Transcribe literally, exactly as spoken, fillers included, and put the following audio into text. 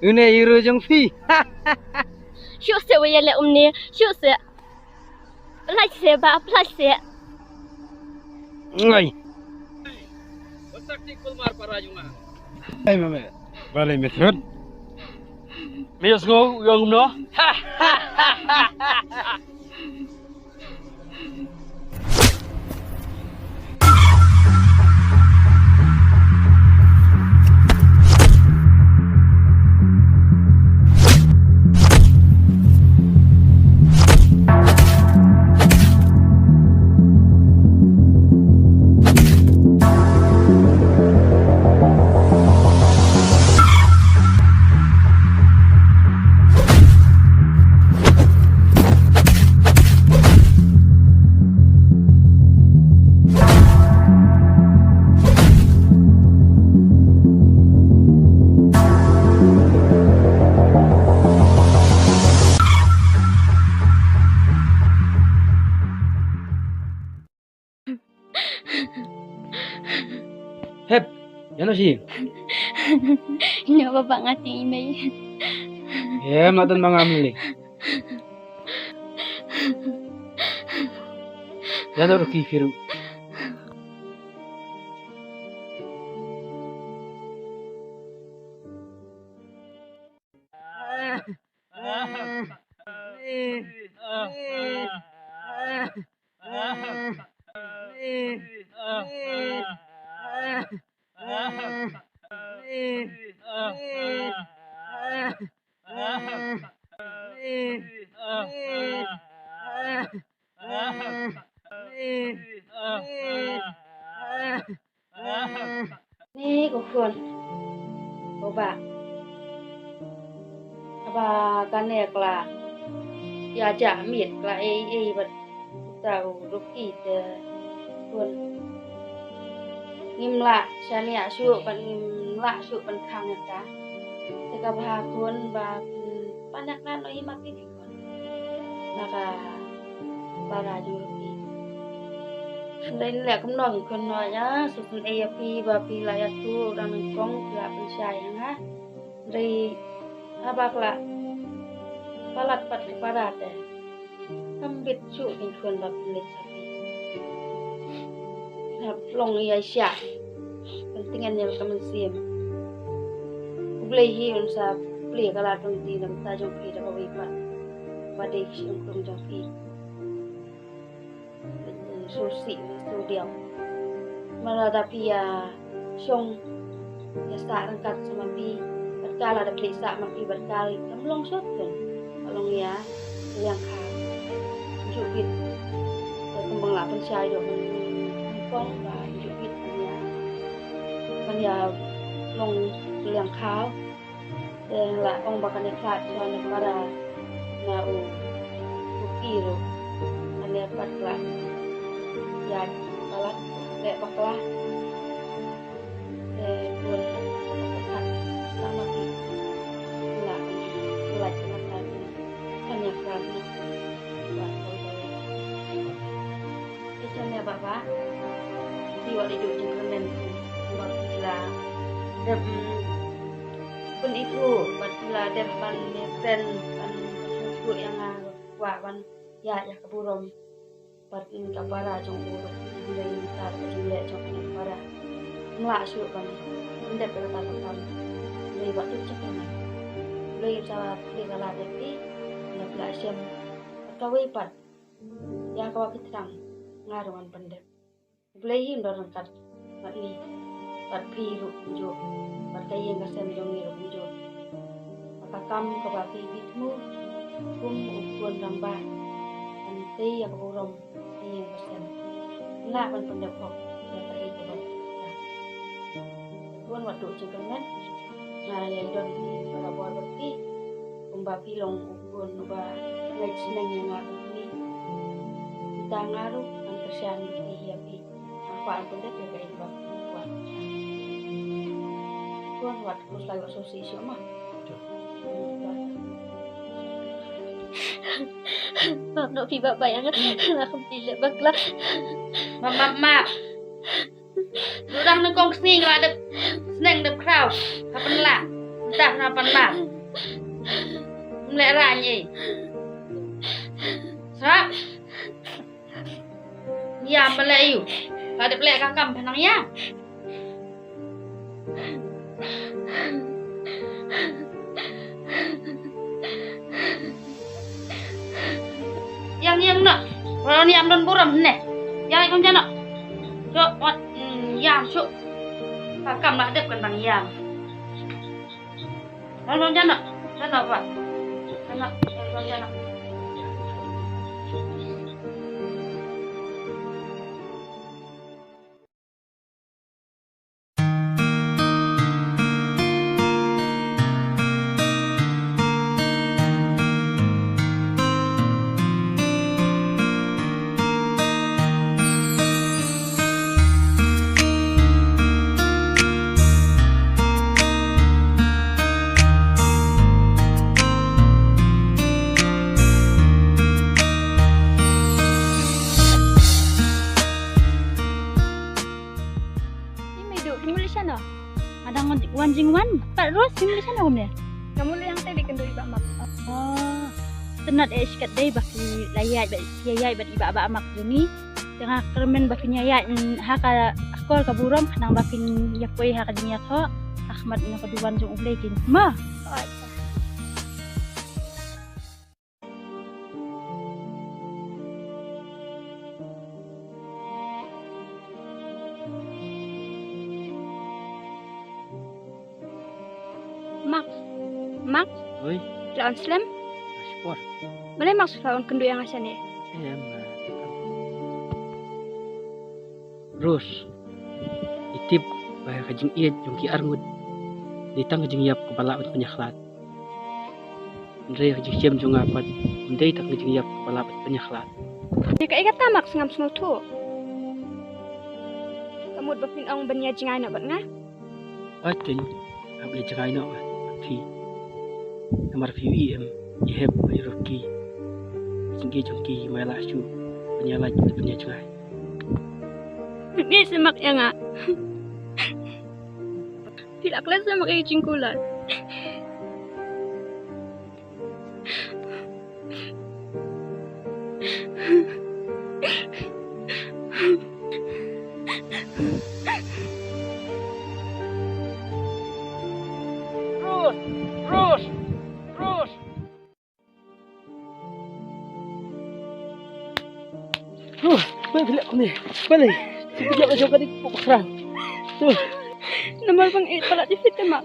Une hero jong phi. Shuh seh wa ïaleh umne, shuh seh. Pynlait seh ba, pynlait seh. Ngai. Ai mame. Balei me thrut? Me ïohsngew ïa u no? Hep, ïano shi? Ïa baba nga tieng i mei. Em, la don ma nga mili. Ïano ruki firu. Ni ko khun, ko bah. Haba kane ka la ïa jah miet, ka la ei ei bad uta u Ruki te khun. Ngim lah shaniah shuh bad ngim lah shuh ban khang ïa ka. Te kaba ha khun ba, hmm, pan ïa ka noh hi ma phi. Na ka para jong Ruki. Hynrei leh kumno ngin khun noh ïa, shu pynei ïa phi ba phi la ïathuh dang nyngkong phi la pynshai ïa nga. Hynrei haba ka la palat pat ka para te, kam bit shuh ngin khun ba phi leit sha phi. Hap long ïa sha. Pynthikna ïa ka mynsiem. U Blei hi un sa plie ka lad lynti na ka bynta jong phi da kawei pat. Ba dei ka shynrang jong phi. Shu sih shu diaw. Mala da phi ïa shong ïa sah ryngkat sa ma phi. Bad ka la da plie sah ma phi bad ka kam long shuh phi. Ka long ïa liang kha. Ju bit. Te kumba nga la pynshai ïa u ban pong ba ju bit ban ïa, ban ïa long liang kha. Te la ong ba kane khlad shuwa ne para na u, u pi ruh. Kane pat la ïa palat te bakla. Te bun ka khat sama ki la ong la kena khlad ne. Kane khlad ne. Ba ko ba. Ïa jan ïa baba. Phi wat ïa ju jingkyrmen phi. Ba phi la dep, mm, pynithuh bad phi la dep ban ïakren ban sngewthuh ïa nga, kwah ban ïaid ïa ka burom. Bad ïa ka para jong u ruh. Hynrei mynta ka jingleh jong ka para, nga lah shuh ban pyndep ïa kata ka kam. Hynrei wat ju jingkyrmen. Hynrei sa phi la dep phi, ïa phi la shem. Bad kawei pat. Ïa kaba phi thrang nga ruh ngan pyndep. U Blei hi un don ryngkat bad ngi, bad phi ruh kumjuh, bad ka ïing ka sem jong ngi ruh kumjuh. Bad ka kam kaba phi, phi thmu kum u khun rangbah, ban tei ïa ka burom ka ïing ka sem. Lah ban pyndep hok ïa kaei kaba phi thrang. Khun, wat duh jingkyrmen. Nga ïa don ki para bor bad phi. Kumba phi long u khun uba ngeit sneng ïa nga bad phi. Mynta nga ruh ngan kyrshan bad phi ïa phi. Nga kwah ban pyndep ïa kaei kaba phi kwah. Wan wat kus lai wat sosi sio ma. Map no phi ba bayang. Aku pilih bakla. Map map map. Lu dang nang kong sning la dep sneng dep kraw. Kapan la? Entah kenapa la. Mlek rang ye. Sap. Ïam ba leh ïu. Ka dep leh ka kam pynang ïam. Ïam ïam noh. Ron ïam don burom ne. Ïam ikon jano. Cuk wat ïam cuk. Ka kam la dep kan bang ïam. Ron ron jano. Jano ba. Jano. Ron jano. Ime du, phi mut leit shano? Nga dang wan jingwan pat Rose, phi mut leit shano kumne? Nga mut leit hangtei leit kynduh i Bah Mak. Oh. Tynnat eh shi katdei ba phi la ïaid bad, ïaid bad i Bah, Bah Mak jong ngi. Te nga kyrmen ba phin ïaid ha ka akor ka burom khnang ba phin ïa poi ha ka jingïathoh ha khmat na ka duwan jong U Blei kin. Ma. Mak. Mak. Oi. La wan slem? Spor. Balei Mak shu la wan kynduh ïa nga shane? Em. Rose. I tip ba ka jingïeit jong ki arngut dei tang ka jingïap kaba lah ban pynïakhlad. Hynrei ka jingshem jong nga pat ym dei tang ka jingïap kaba lah ban pynïakhlad. Ïa kaei kata Mak, ngam sngewthuh. Ka mut ba phin ong ban ïa jngai noh bad nga? Hooid keiñ, hap leit jngai noh nga bad phi. Namar phi ïohi em, i Hep bad i Rocky, ka jingïeit jong ki ma la shu ban ïa lait ban ïa jngai. Phi ïeit seh Mak ïa nga. Phi la klet seh Mak ïa ka jingkular. Rose, Rose, Rose. Huh, balei phi leh kumne? Balei? Shu phi ïap la jong ka dik pok khram. Huh. Namar ba nga ïeit palat ïa phi te Mak.